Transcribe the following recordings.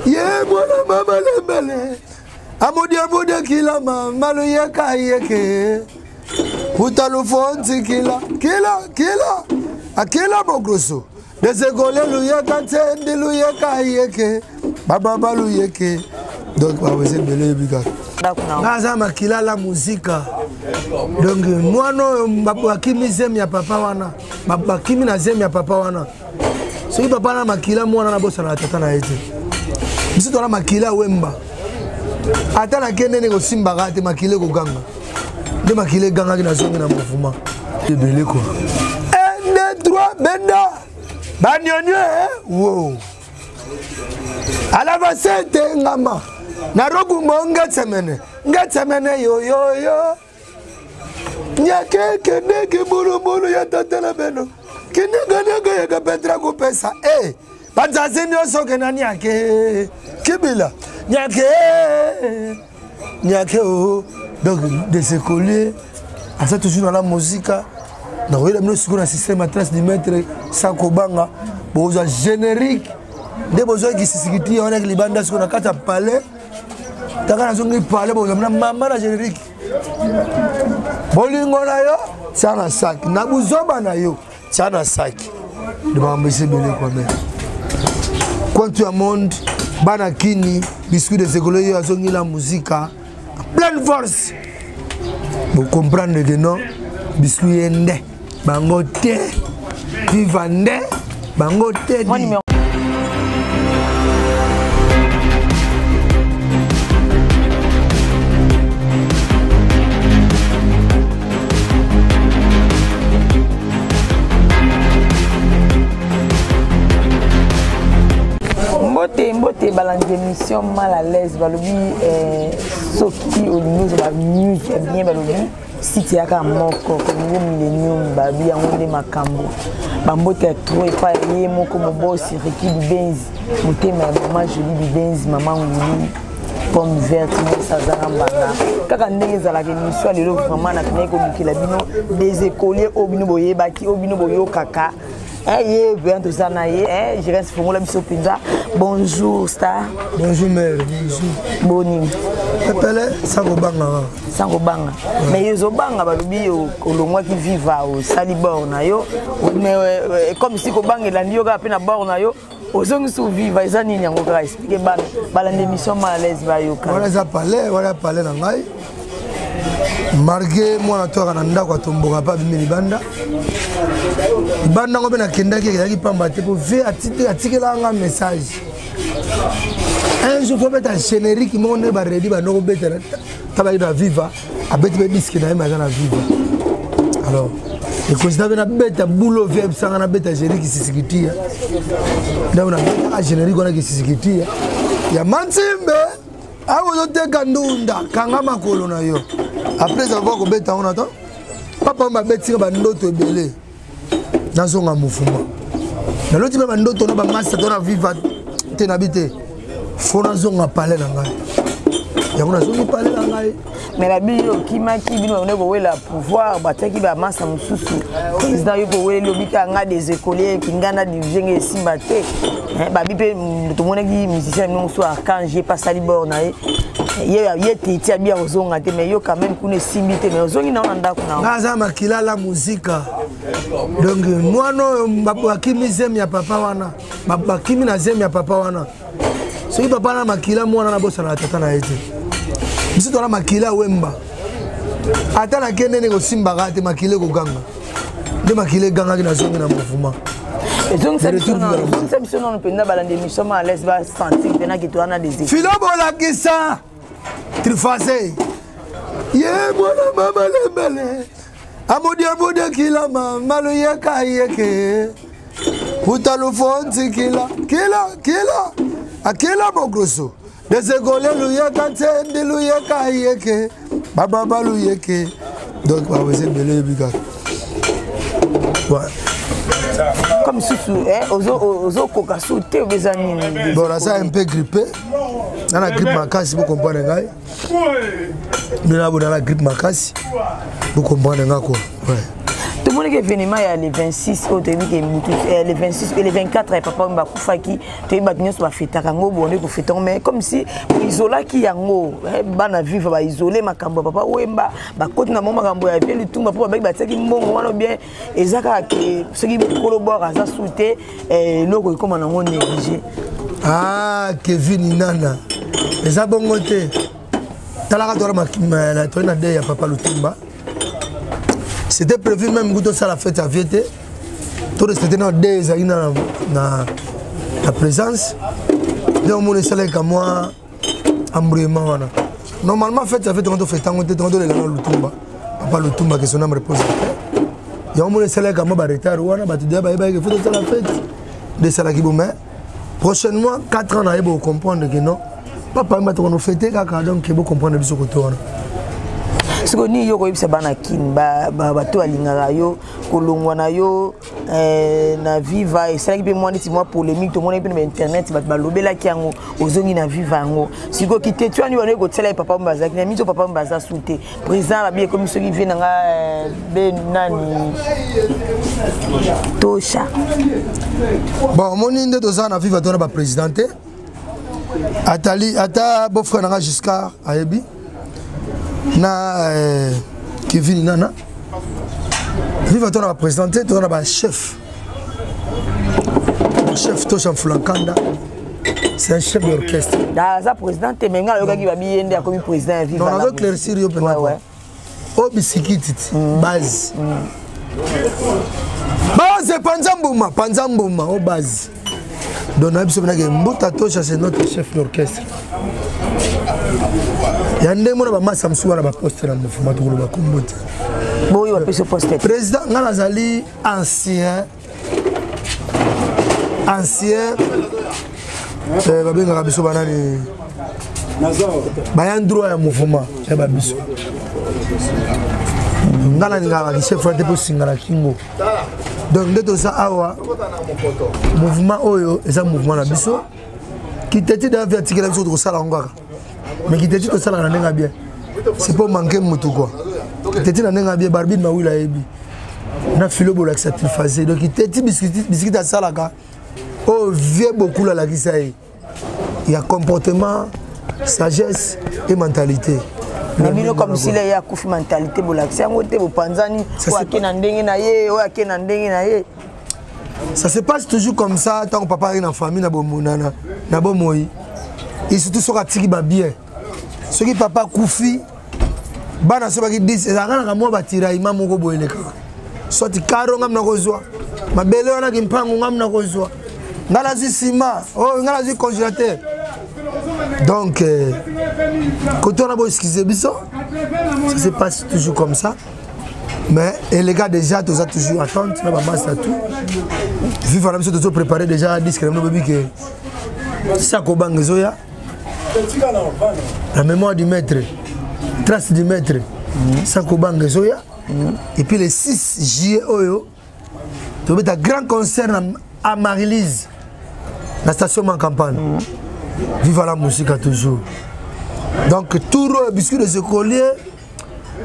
Ye mwana mama lembele amodiamodia kila mama luyeka yeke utalufonzi kila kila kila akila mogroso desekole luyeka ntendi luyeka yeke bababa luyeke donc bawese ebele oyebi kaka nga aza makila la muzika donc mwana oyo bakimi zemi ya papa wana bakimi na zemi ya papa wana soki papa na makila mwana nabosana na tata na ye te biso tona makila wemba ata nake ndenge kosimbaka te makila ekoganga nde makila egangaki nazongi na mouvement ebele kua 1 2 3 benda banyonyo eh? wo alavasete ngama narogumbo ngetsemene ngetsemene yoyoyo nyakeke ndenge mbulumbulu ya tata na beno kinyanganyange yaka petra kopesa e eh, banzazi nyonso kena nyake kibila nyake nyake o oh. donc des écoliers aza toujours na la mosika nakoyela bino sikoyo na système ya trace du maître sans kobanga bozwa générique nde bozwaki kisisikiti wana libanda sikoyo na kati ya palais taka nazongi palais bozwa na mama na générique bolingo na yo tia na saki na buzoba na yo tia na saki nde makambo esi ebele kwa meme kwantu ya monde bana kini biscuit de sekolo yo azongi la muzika pleine force bocomprendre que non biscuit ye nde bango te viva nde bango te mbote mbote balandi émission mal à l'aise balobi eh, soki olingi ozwa ba news ya bien balobi site yaka moko congo millennium babi yango nde makambo bambote ya tro epai ya ye moko mobosi riki bibenzi motema ya mama jolie bibenzi mama ngulu pomme verte nyonso azanga mbanga kaka ndenge ezalaka émission ya lelo vraiment nakendaki kolukela bino des écoliers oyo bino boyebaki oyo bino boyokaka Eh, ye bien toza na ye eh, Jerens fongola biso mpenza bonjour star bonjour mère bonjour boni pepele sans kobanga kaka sans kobanga mais yo ozobanga balobi olongwaki viva osali bord na yo mais euh, euh, comme si kobanga elandi yo kaka mpe na bord na yo ozongi su viva eza nini yango kaka explike bana balanda émission mal à l'aise bayoka wana eza palais wana palais na ngai marge mwana toyaka na ndako atomboka mpe abimi libanda libanda yango mpe nakendaki ezalaki pamba te mpo vie atikelaka nga message un jour fo beta générique moko nde baredi bando kobeta tabaki na viva abeti mpe diske na ye me aza na viva alors ekozita mpe nabeta bulo vie ebisanga nabeta générique sisikitia ndako nabetaka générique wana kisisikitia ya mantimbe awa ozoteka ndunda kanga makolo na yo après avoir kobeta yango na to papa oyo babetinga bandoto ebele nazonga mofuma naloti mpe bandoto na bamasta to na viva te nabi te fo nazonga palais na ngai yango nazongi palais na ngai mais babi yo okimaki bino bakende kowela pouvoir batiaki bamasa mosusu président yo koweleli obika nga des écoliers kinga na dirige nga esimba te eh, babi mpe mm, tomonaki musicien bino mosusu archange ye pasali bord na ye ye teti abi akozonga te mais yo quand même kuna esimbi te mais ozongi nao na ndako na nga aza makila la muzika donc mwana oyo bakimi zemi ya papa wana bakimi na zemi ya papa wana soki papa na makila mwana nabosana na tata na ye te biso tona makila wemba ata nake ndenge kosimbaka te makila ekoganga nde makila egangaki nazongi na mouvement ezongisa biso nano mpenza balanda émission ma alaise basentir mpena kito wana des filo bolakisa trifase ye mwana mama lembele amodiamodia kila mama luyeka yeke utalufonzi kila kila kila akila mogroso desekole luyeka ntendi luyeka yeke bababa luyeke donc bawese ebele oyebi kaka comme susu eh, ozokoka su te obe eza nini bon naza un peu grippé na na grippe makasi bocomprendre ngai nde nabona na grippe makasi bocomprendre ngai kua tomoni. Tomonaki événement ya le 26 oyo toyebi ke mutu eh, le 26 et le 24 ya papa oyo bakufaki, toyebi bato nyonso bafetaka yango bonde kofeta yango, mais comme si boisolaki yango, eh, bana viva baisole makambo ya papa Wemba, bakoti na bango makambo ya vie Lutumba mpo babaki batiaki mbongo wana bien. Eza kaka ke soki kolo bor aza su te, eh, eloko ekóma nango négligé. Ah, Kevin Nana, eza bongo te. Talaka tola toyi na de ya papa Lutumba, c'était prévu même kutu osala fête ya vie te, to respecte na de ezalaki na présence nde omona esalaki mwa embrouillement wana. Normalement fête ya vie tongo tofete yango te, tongo tolela na Lutumba, papa Lutumba, que son âme repose. Yango mona esalaki mwa baretard wana, bato deya bayebaki faut tosala fête nde esalaki bo. Mais prochainement 4 ans naye bocomprendre que non, papa yemba tokono fete kaka, donc bocomprendre biso kote wana. Sikoyo nini yo koyebisa bana Kine, bato balingaka yo, kolongwa na yo, eh, na Viva esalaki mpe mwa neti mwa polémique, tomonaki mpe na bainternet bato balobelaki yango, ozongi na Viva yango sikoyo kitetu wani wana ekotiala ye papa mo bazalaki na miso, papa mo baza su te, président babi ekomi soki vie na nga, eh, be nani Tosha. Bon, omoni nde toza na Viva, tona baprésident te, atali ata beau-frère na nga Giscard ayebi na, eh, Kevin Nana. Viva tona baprésident te, toza na bachef. Chef Tosha Mfulankanda, c'est un chef d'orchestre. Aza président te, mais ngai nayokaki babi ye nde akomi président ya Viva. Non, nazo éclaircir yo mpenza. Oyo bisikiti ti base, base panza mbuma, panza mbuma o base. Donc nayebi biso mpenake Mbuta Tosha, c'est notre chef d'orchestre ya ndenge mona bamasa mosusu wana baposte na mouvement, tokoloba kombo te. Boyo bapesi poste. Président, ngai nazali ancien, eh, babengaka biso banani, bayan droit ya mouvement ya babiso. Ngai nalingaka bakichef wana te mpo singa na kingo. Donc nde toza awa, mouvement oyo eza mouvement na biso. Kiteti davi atikela biso, tokosala yango kaka, mais kiteti tosalaka na ndenge ya bien, c'est po manque motu quoi. Kiteti na ndenge ya bien, Barbine Mawila ayebi na filo bolakisa triphasé. Donc kiteti bisikiti asalaka oyo vie bokulu alakisa ye ya comportement, sagesse et mentalité. Mais bino comme sila ye akufi, mentalité bolakisi yango te, bopanzani, oyo ake na ndenge na ye, oyo ake na ndenge na ye. Ça se passe toujours comme ça ntango papa ayaki na famille na bomoi, et surtout soki atiki babien. Soki papa akufi, bana so baki 10, ezalaka naka mwa batiraillement moko boye elekaka, soit karo ngam na kozwa mabele wana, kimpangu ngam na kozwa, ngai nazwi nsima oyo, ngai nazwi congélateur. Donc côté wana boexcuse biso, ça se passe toujours comme ça. Mais et les gars déjà toza toujours attente na bamasa tout viva na biso, tozo préparer déjà disque na bino. Boyebi ke sako banga ezoya, la mémoire du maître, trace du maître, sako banga ezoya. Et puis le 6 juillet oyo tobeta grand concert na Amarylise, na station Ma Campagne. Viva la musique toujours. Donc tour oyo biscuit des écoliers,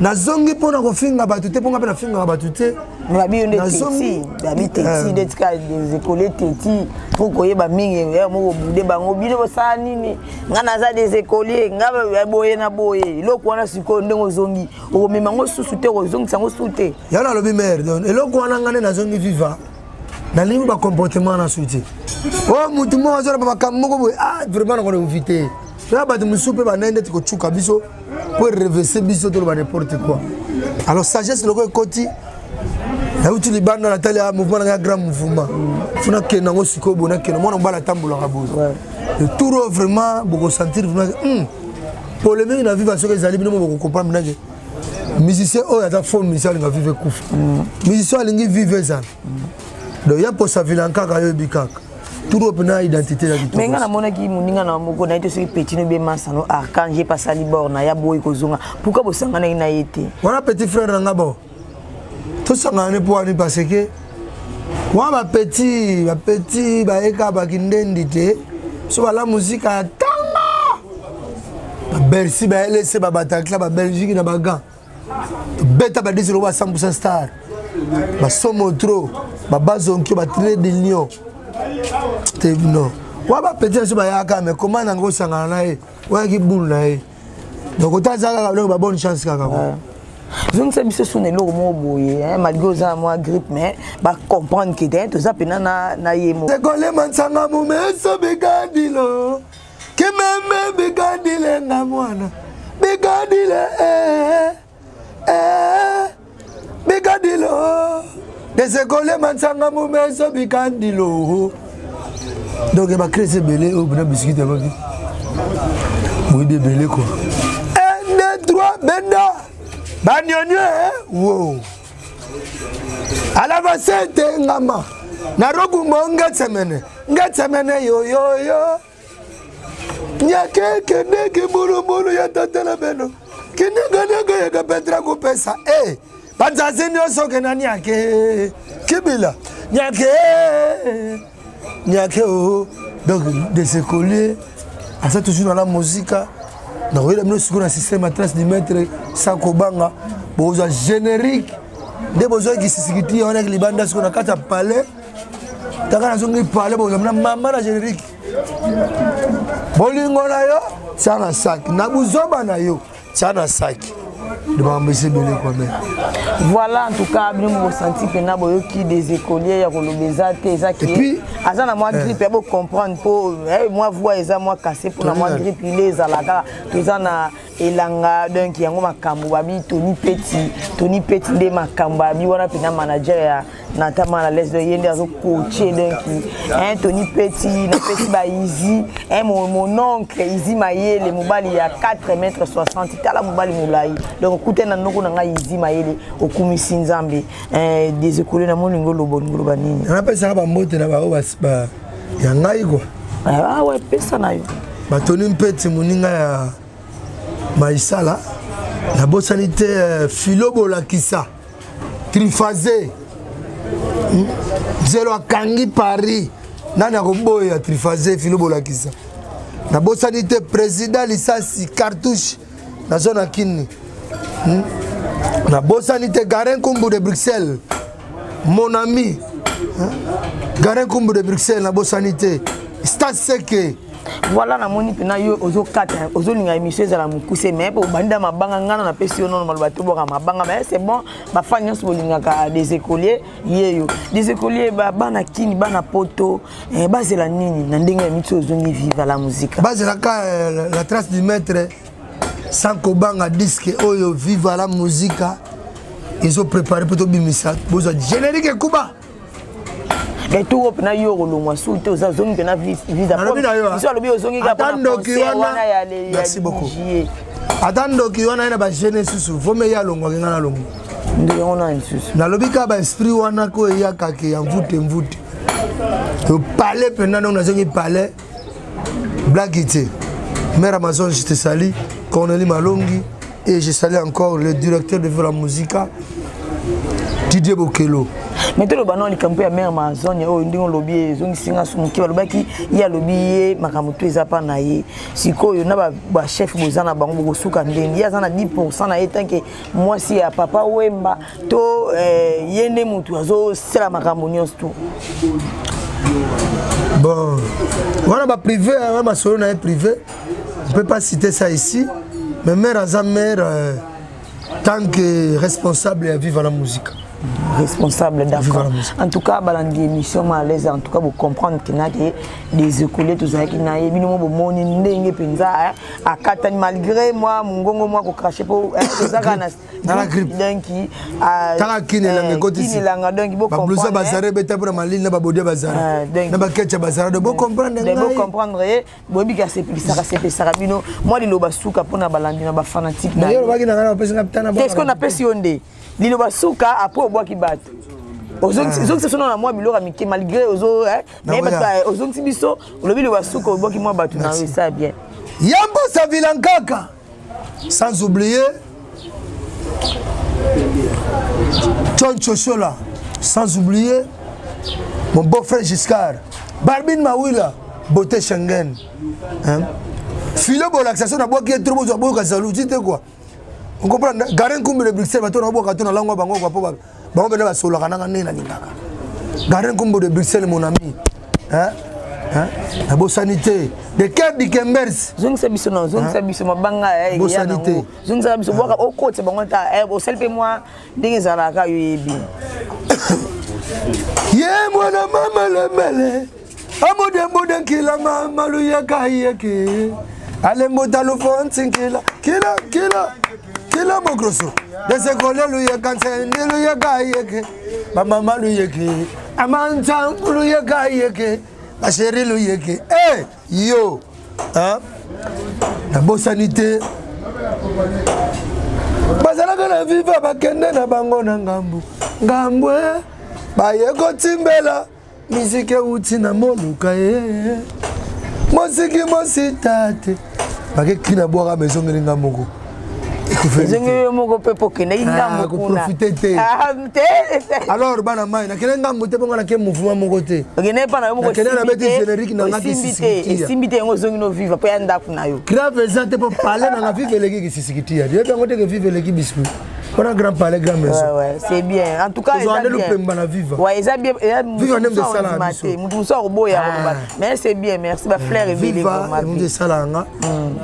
nazongi mpona kofinga bato te, mponga mpe nafingaka bato te. Babi yo nde teti, babi teti nde tika des écoliers teti mpo koyeba mingi ya moko bude bango. Bino bosala nini? Nga naza des écoliers, nga boye na boye. Eloko wana sikoyo ndenge ozongi, okomema yango susu te, okozongisa yango susu te. Yango nalobi mare, donc eloko wana nga nde nazongi viva, nalingi bacomportement wana su te. Oyo motu moko azoloba makambo moko boye, ah vraiment nakona évite toya bato mosusu mpe bandai ndeti kocuka biso po revese biso, toloba n'importe quoi. Alors sagesse loko ekoti, nauti libanda, natali ya mouvement na ngai ya grand mouvement, fo nakende yango sikoyo boye, nakende mwana mobali atambolaka boye. Le tour oyo vraiment bokosentir vraiment polémique na viva soki ezali, bino mo bokocomprendre ndenge musicien oyo aza faux musicien alinga vive ekufa, musicien alingi vive ezala. Donc ya posa vilan kaka yoyebi kaka tour oyo mpena identité ya kitoko. Mais nga namonaki moninga na moko naye te, soki petit no be masano Archange, ye pasali bord na ya boyi kozonga. Pourquoi bosanganaki na ye te? Wana petit frère na nga, bon, tosangana ne mpo wani, parce que wana bapetit bapetit bayeka bakindendi te, so bala muzika ya tanga, babercy, baelese, babatacla, babelgique na bagan, tobeta badisi lokoba 100 star. Basomo trop, babazonki, batrait de lion. Te non. Wa ba petit na biso bayaka mais comment nango osangana na ye? Oyaki boule na ye. Donc otaza kaka donc ba bonne chance kaka quoi. Zongisa biso so na eloko moko boye, malgré oza na mwa grippe, mais bacomprendre ke te toza mpena na ye mo. Ekolema nsanga momeso bikadilo kimeme bikadile nga mwana bikadile eh, eh, bikadilo desekolema nsanga momeso bikadilo. Donc bacrise ebele oyo mpena bisikiti yango boyebi ebele kua 1 2 3 benda banyonyo wo alavasete ngama narogumo ngetsemene ngetsemene yoyoyo nyakekendeke bulubulu ya tata na beno kindikanaka yaka petra kopesa e eh, banzazi nyonso kena nyake kibila nyake nyake o oh. Donc des écoliers aza toujours na la mosika. Nakoyela bino sikoyo na système ya trace du maître sans kobanga. Bozwa générique nde bozwaki kisisikiti wana libanda sikoyo na kati ya palais. Taka nazongi palais, bozwa na mama na générique. Bolingo na yo tia na saki, na buzoba na yo tia na saki, makambo esi ebele kwa me. Voilà, en tout cas bino bosanti mpena boyoki des écoliers ya koloba eza te, eza ke aza na mwa grippe ya bocomprendre mpo mwa voix eza mwa cassé mpona mwa grippe ile ezalaka. Toza na elanga, donc yango makambo babi Tony Peti, Tony Peti nde makambo babi wana mpena manager ya Nata Mal à l'aise, ye nde azocoache. Donc hein, Tony Peti napesi ba Easy hein, mon oncle Easy Mayele, mobali ya 4 mètre 60, tala mobali molai. Donc okute na noko na ngai Easy Mayele, okumisi Nzambe. Des écoles na moningo oloba, olingo oloba nini? Napesaka bambote na bao ya ngai kua. Ah ouais, pesa na yo. Batoni Mpeti, moninga ya Maisala, nabosani te. Filo Bolakisa triphasé nzelo akangi Paris, nani akoboya triphasé filo Bolakisa? Nabosani te président Lisasi Cartouche nazo na Kini. Nabosani te Garin Kumbu de Bruxelles, mon ami Garin Kumbu de Bruxelles. Nabosani te Stas Seke. Voilà, namoni mpena yo ozokata, ozolinga émission ezala mokuse, mais po obanda mabanga ngana napesi yo nono maloba tobwaka mabanga, mais c'est bon. Bafani nyonso bolingaka des écoliers, ye yo des écoliers, bana Kini, bana Poto, bazela nini na ndenge ya miti ozongi Viva la Musica? Bazelaka la trace du maître sans kobanga, disque oyo Viva la Musica ezoprépare mpo tobimisa. Bozwa générique ekuba. Mais tour mpena yo kolongwa su te, oza ozongi mpena visa. Biso alobi ozongi. Ata ndoki wana, merci beaucoup, ata ndoki wana ye na bagene susu vome ye alongwaki, ngai nalongwa. Ndoki yango na lisusu. Nalobi kaka baesprit wana ko eyakake ya mvute mvute palais mpenza. Donc nazongi palais blaki te. Mère Amazon, je te salue. Cornélie Malongi, et je salue encore le directeur de la Musica, Didier Bokelo. Mais toloba no likambo ya mare Amazon oyo, ndenge olobi ezongisi nga su moke. Balobaki ye alobi ye makambo to eza mpa na ye. Sikoyo na bachef boza na bango, bokosuka ndenge ye aza na 10 % na ye tanke mwasi ya Papa Wemba to ye nde motu azosala makambo nyonso to? Bon, wana baprivé, wana masolo na ye privé, on peut pas citer ça ici. Mais mère aza mère tant que responsable ya Viva la Musique. Responsable, d'accord. En tout cas balandi émission Mal à l'aise, en tout cas bocomprendre kenaki des écoliers tozalaki na ye. Bino mo bomoni ndenge mpenza akatani malgré moi mongongo mwa kocrache mpo tozaka na Na grippe. Donc Tala kini elanga ekotisi. Kini elanga, donc bablusa bazara ebeta mpona malili na babodia bazara na baketch ya bazara, donc bocomprendre. Ngai bocomprendre ye, boyebi ke asepelisaka, asepelisaka bino. Mwa liloba suka mpona balandi na bafanatike. Na olobaki na ngai na bapesi nga tana. Est-ce que napesi yo nde liloba suka après obwaki bato? Ozongisa biso na mwa biloko ya mike malgré ozo ozongisi biso, olobi liloba suka, obwaki mwa bato na yo, esa bien. Yambo Savilankaka, sans oublier John Chochola, sans oublier mon beau-frère Giscard, Barbine Mawila, Beauté Schengen. Hein? Philo Bolakisation, na boki trop bozo boka saluti te quoi. On comprend Garin Kumbi de Bruxelles, bato na boka to na langwa bango quoi po. Bango mpena basololaka nanga ndenge nalingaka. Garin Kumbo de Bruxelles, mon ami, hein? Hein? Nabosani te de Cape Dikembers. Zongisa biso na zongisa biso mabanga ya bosani te. Zongisa biso bwaka okotisa bango ta eh, osali mpe mwa ndenge ezalaka yo yebi. Ye mwana mama lemele amudembude nkila mama luyeka yeke alembuta lufonsi nkila kila kila kila mokroso desekole luyeka nsendi luyeka yeke bamama luyeke amanzangu luyeka yeke basheri luyeke e eh, yo nabosani te bazalaka na viva bakende na bango na ngambu ngambu eh. baye kotimbela miziki euti na moluka ye mosiki mosita te bakekri na bwaka ma ezongeli nga moko ezongeli yo moko mpe mpo okendaki ah, ngambo koprofite te ah, alors bana mai nakende ngambo te bongo nake mouvement moko te okende epa na yo moko nakende nabeti générique na nga kisisikitia esimbi te yango ozongi no viva mpo ya ndako na yo grave eza te mpo pale na nga vive eleki kisisikitia yebi yango te ke vive eleki biscuit wana grand palais, grand maison. Ouais, c'est bien, en tout cas. Eza bien lupemba na viva. Ouais, eza bien, eza viva nde esala biso mutu mosusu akoboya ah. Mais c'est bien, merci, ba fleur ebele. Viva nde esala nga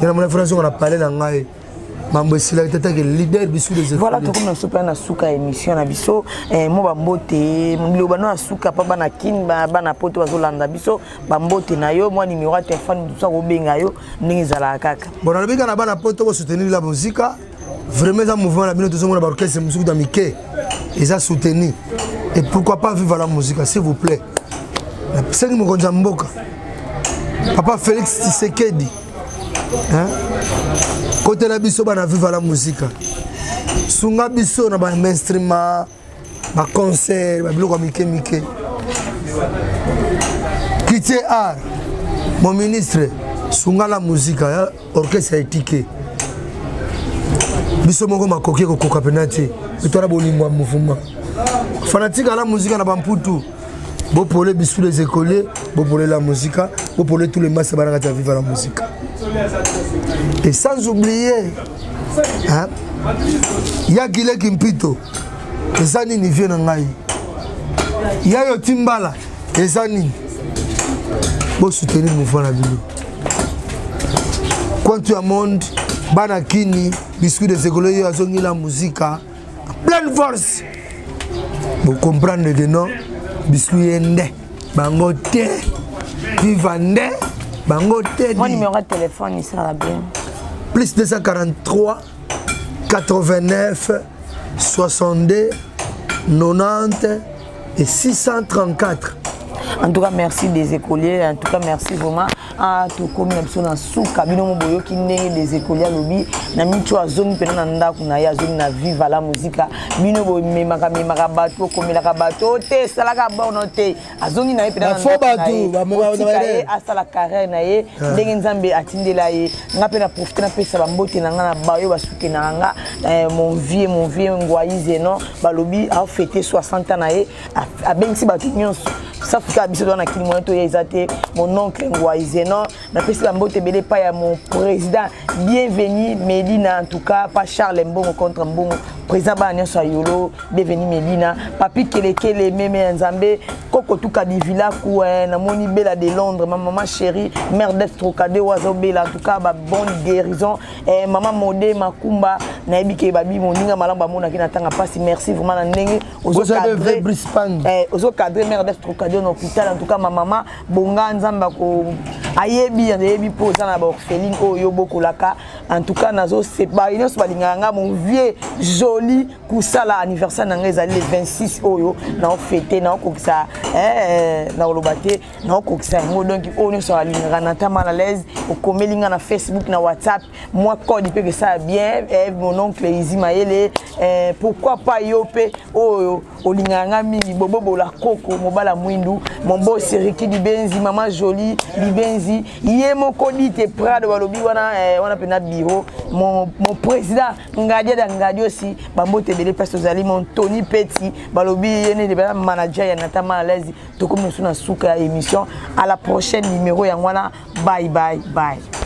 yana mona frère songo na palais na ngai mambo esilaki te take leader biso des voilà, tokomi na suka na suka émission na biso eh, mo bambote liloba no ya suka mpa bana kin bana poto bazolanda biso, bambote na yo, mwa numéro ya telefone mosusu akobenga yo ndenge ezalaka kaka. Bon, nalobi kaka na bana poto bosoutenir la muzika. Vraiment eza mouvement na bino, tozomona baorchestre mosuku ya mike eza soutenu, et pourquoi pas Viva la Musica, s'il vous plaît. Nasengi mokonzi ya mboka papa Félix Tshisekedi, hein? Kotela biso bana Viva la Musica, sunga biso na bainstrument, baconcert, babiloko ya mike mike. Kitie art, mon ministre, sunga la musica ya orchestre ya etike biso moko makoki ekokoka mpena te etwana bolingo ya mouvement fanatique ala muzika na bamputu bopole bisu les écoliers, bopole la musica, bopole tous les masses bana kati ya Viva la Musica. Et sans oublier, hein, ya Gile Kimpito, eza nini vie na ngai, ya yo Timbala, eza nini, bosoutenir mouvement na bino quantu ya monde bana kini biscuit des écoliers yo azongi la musica pleine force, bocomprendre que non, biscuit ye nde bango te, viva nde bango te. Mon numéro de téléphone esala bien. Plus 243 89 62 90 et 634. En tout cas, merci des écoliers. En tout cas, merci vraiment. Ah, tokomi na biso na suka, bino mo boyoki ndenge des écoliers alobi na micho azongi mpena na ndako na ye, azongi na Viva la Musica. Bino bomemaka memaka bato, okomelaka bato te, esalaka borno te, azongi na ye mpena na ndako na ye, otika ye asala carrière na ye ndenge Nzambe atindela ye. Nga mpe na profite napesa bambote na nga na bayo basutenaka nga, mon vieux Ngwai Zeno, balobi afete 60 ans na ye, abengisi bato nyonso safuka biso toza na kili moyen toya eza te. Mon oncle Ngwai Zeno, napesi bambote ebele epai ya mon président Bienvenu Medina, en tout cas pa Charles Mbongo contre Mbongo, président bana nyonso ya Yolo, Bienvenu Medina, Papi Kelekele, meme ya Nzambe koko tuka divilaku eh, namoni Bela de Londres, ma maman chérie mère d'être Trocadé oyo azobela, en tout cas ba bonne guérison eh, mama Mode Makumba, nayebi ke babi moninga malamu bamonaki na ntanga mpasi. Merci vraiment na ndenge ozocadre mère d'être Trocadé na hôpital. En tout cas, ma mama bonga, Nzambe ako ayebi ayebi mpo oza na baorpheline oyo yo bokolaka. En tout cas, nazosepa nyonso balingaka nga. Mon vieux Joli kusala, anniversaire na ngai ezali le 26 oyo naofete, naokokisa nakoloba te, naokokisa yango. Donc oyo nyonso alingaka nata mal à l'aise, okomeli nga na Facebook, na WhatsApp, mwa code mpe kesala bien mon oncle Izi Mayele pourquoi pas yo mpe oyo olingaka nga mingi, Bobobola Koko, mobala mwindu, mon boss Riki Libenzi, mama Jolie Libenzi, ye moko dite Prado, balobi wana wana mpena bureau mon président Ngadia da Ngadi aussi, bambote ebele place tozali. Mon Tony Peti, balobi ye nde manager ya Nata mal à l'aise. Tokomi mosu na suka ya émission. À la prochaine numéro yango wana. Bye bye bye.